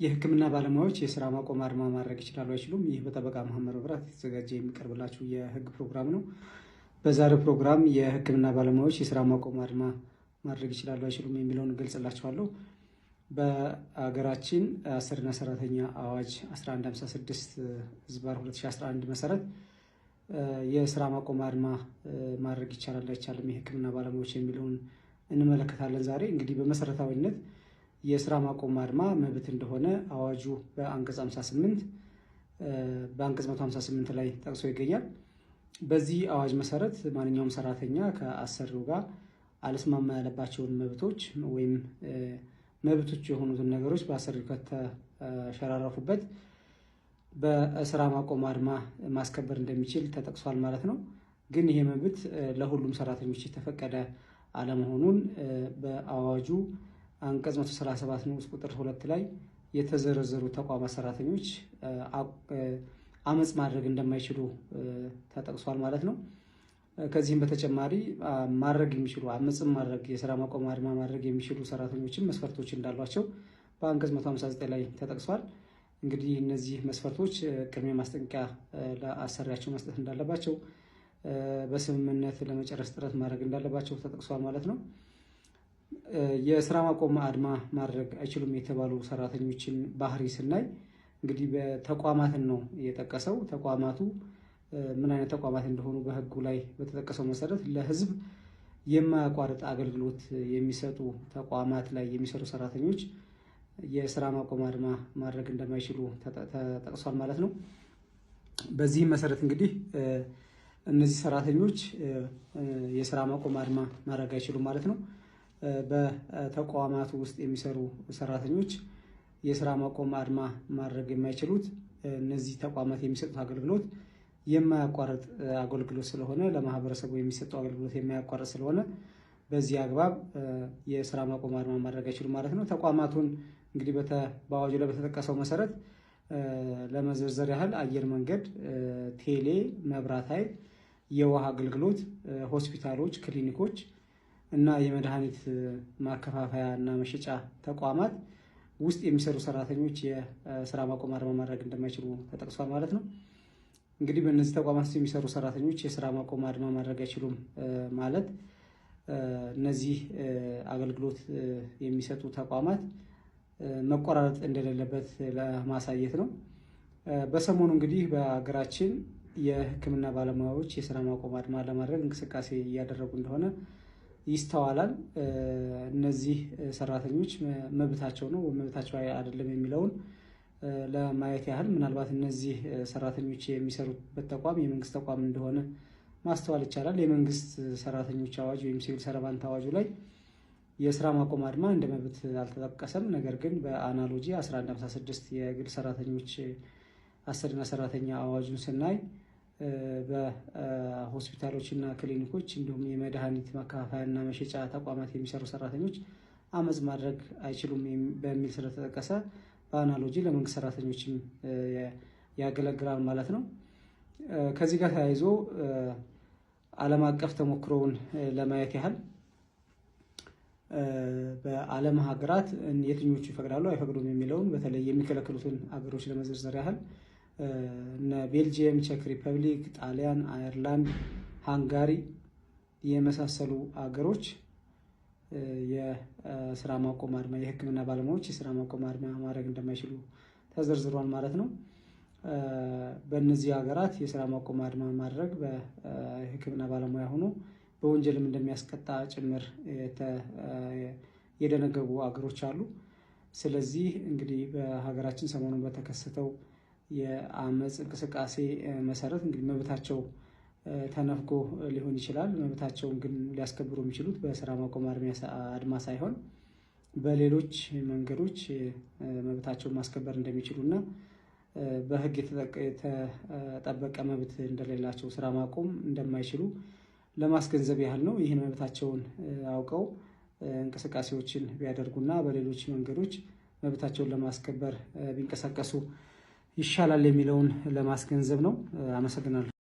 የሕክምና ባለሙያዎች የስራ ማቆም አድማ ማድረግ ይችላሉ አይችሉም? ይህ በጠበቃ መሐመድ መብራት የተዘጋጀ የሚቀርብላችሁ የህግ ፕሮግራም ነው። በዛሬው ፕሮግራም የሕክምና ባለሙያዎች የስራ ማቆም አድማ ማድረግ ይችላሉ አይችሉም የሚለውን እገልጽላችኋለሁ። በአገራችን አሰሪና ሰራተኛ አዋጅ 1156 ዝባር 2011 መሰረት የስራ ማቆም አድማ ማድረግ ይቻላል አይቻልም የሕክምና ባለሙያዎች የሚለውን እንመለከታለን። ዛሬ እንግዲህ በመሰረታዊነት የስራ ማቆም አድማ መብት እንደሆነ አዋጁ በአንቀጽ 58 በአንቀጽ 158 ላይ ጠቅሶ ይገኛል። በዚህ አዋጅ መሰረት ማንኛውም ሰራተኛ ከአሰሪው ጋር አልስማማ ያለባቸውን መብቶች ወይም መብቶች የሆኑትን ነገሮች በአሰሪው ከተሸራረፉበት በስራ ማቆም አድማ ማስከበር እንደሚችል ተጠቅሷል ማለት ነው። ግን ይሄ መብት ለሁሉም ሰራተኞች የተፈቀደ አለመሆኑን በአዋጁ አንቀጽ 137 ንዑስ ቁጥር 2 ላይ የተዘረዘሩ ተቋማት ሰራተኞች አመፅ ማድረግ እንደማይችሉ ተጠቅሷል ማለት ነው። ከዚህም በተጨማሪ ማድረግ የሚችሉ አመፅም ማድረግ የስራ ማቆም አድማ ማድረግ የሚችሉ ሰራተኞችም መስፈርቶች እንዳሏቸው በአንቀጽ 159 ላይ ተጠቅሷል። እንግዲህ እነዚህ መስፈርቶች ቅድሚያ ማስጠንቀቂያ ለአሰሪያቸው መስጠት እንዳለባቸው፣ በስምምነት ለመጨረስ ጥረት ማድረግ እንዳለባቸው ተጠቅሷል ማለት ነው። የስራ ማቆም አድማ ማድረግ አይችሉም የተባሉ ሰራተኞችን ባህሪ ስናይ እንግዲህ በተቋማትን ነው የጠቀሰው። ተቋማቱ ምን አይነት ተቋማት እንደሆኑ በሕጉ ላይ በተጠቀሰው መሰረት ለሕዝብ የማያቋርጥ አገልግሎት የሚሰጡ ተቋማት ላይ የሚሰሩ ሰራተኞች የስራ ማቆም አድማ ማድረግ እንደማይችሉ ተጠቅሷል ማለት ነው። በዚህም መሰረት እንግዲህ እነዚህ ሰራተኞች የስራ ማቆም አድማ ማድረግ አይችሉም ማለት ነው። በተቋማቱ ውስጥ የሚሰሩ ሰራተኞች የስራ ማቆም አድማ ማድረግ የማይችሉት እነዚህ ተቋማት የሚሰጡት አገልግሎት የማያቋርጥ አገልግሎት ስለሆነ፣ ለማህበረሰቡ የሚሰጠው አገልግሎት የማያቋርጥ ስለሆነ በዚህ አግባብ የስራ ማቆም አድማ ማድረግ አይችሉም ማለት ነው። ተቋማቱን እንግዲህ በአዋጁ ላይ በተጠቀሰው መሰረት ለመዘርዘር ያህል አየር መንገድ፣ ቴሌ፣ መብራት ኃይል፣ የውሃ አገልግሎት፣ ሆስፒታሎች፣ ክሊኒኮች እና የመድኃኒት ማከፋፈያ እና መሸጫ ተቋማት ውስጥ የሚሰሩ ሰራተኞች የስራ ማቆም አድማ ማድረግ እንደማይችሉ ተጠቅሷል ማለት ነው። እንግዲህ በእነዚህ ተቋማት ውስጥ የሚሰሩ ሰራተኞች የስራ ማቆም አድማ ማድረግ አይችሉም ማለት እነዚህ አገልግሎት የሚሰጡ ተቋማት መቆራረጥ እንደሌለበት ለማሳየት ነው። በሰሞኑ እንግዲህ በሀገራችን የሕክምና ባለሙያዎች የስራ ማቆም አድማ ለማድረግ እንቅስቃሴ እያደረጉ እንደሆነ ይስተዋላል። እነዚህ ሰራተኞች መብታቸው ነው መብታቸው አይደለም የሚለውን ለማየት ያህል ምናልባት እነዚህ ሰራተኞች የሚሰሩበት ተቋም የመንግስት ተቋም እንደሆነ ማስተዋል ይቻላል። የመንግስት ሰራተኞች አዋጅ ወይም civil servant አዋጁ ላይ የስራ ማቆም አድማ እንደ መብት አልተጠቀሰም። ነገር ግን በ analogy 1156 የግል ሰራተኞች አሰሪና ሰራተኛ አዋጁን ስናይ በሆስፒታሎች እና ክሊኒኮች እንዲሁም የመድኃኒት ማከፋፈያ እና መሸጫ ተቋማት የሚሰሩ ሰራተኞች አመፅ ማድረግ አይችሉም በሚል ስለተጠቀሰ በ analogy ለመንግስት ሰራተኞችም ያገለግላል ማለት ነው። ከዚህ ጋር ተያይዞ ዓለም አቀፍ ተሞክሮውን ለማየት ያህል በዓለም ሀገራት የትኞቹ ይፈቅዳሉ አይፈቅዱም የሚለውን በተለይ የሚከለክሉትን ሀገሮች ለመዘርዘር ያህል እነ ቤልጅየም፣ ቼክ ሪፐብሊክ፣ ጣሊያን፣ አየርላንድ፣ ሃንጋሪ የመሳሰሉ ሀገሮች የስራ ማቆም አድማ የሕክምና ባለሙያዎች የስራ ማቆም አድማ ማድረግ እንደማይችሉ ተዘርዝሯል ማለት ነው። በእነዚህ ሀገራት የስራ ማቆም አድማ ማድረግ በሕክምና ባለሙያ ሆኖ በወንጀልም እንደሚያስቀጣ ጭምር የደነገጉ ሀገሮች አሉ። ስለዚህ እንግዲህ በሀገራችን ሰሞኑን በተከሰተው የአመፅ እንቅስቃሴ መሰረት እንግዲህ መብታቸው ተነፍጎ ሊሆን ይችላል። መብታቸውን ግን ሊያስከብሩ የሚችሉት በስራ ማቆም አድማ ሳይሆን በሌሎች መንገዶች መብታቸውን ማስከበር እንደሚችሉ እና በሕግ የተጠበቀ መብት እንደሌላቸው ስራ ማቆም እንደማይችሉ ለማስገንዘብ ያህል ነው። ይህን መብታቸውን አውቀው እንቅስቃሴዎችን ቢያደርጉና በሌሎች መንገዶች መብታቸውን ለማስከበር ቢንቀሳቀሱ ይሻላል የሚለውን ለማስገንዘብ ነው። አመሰግናለሁ።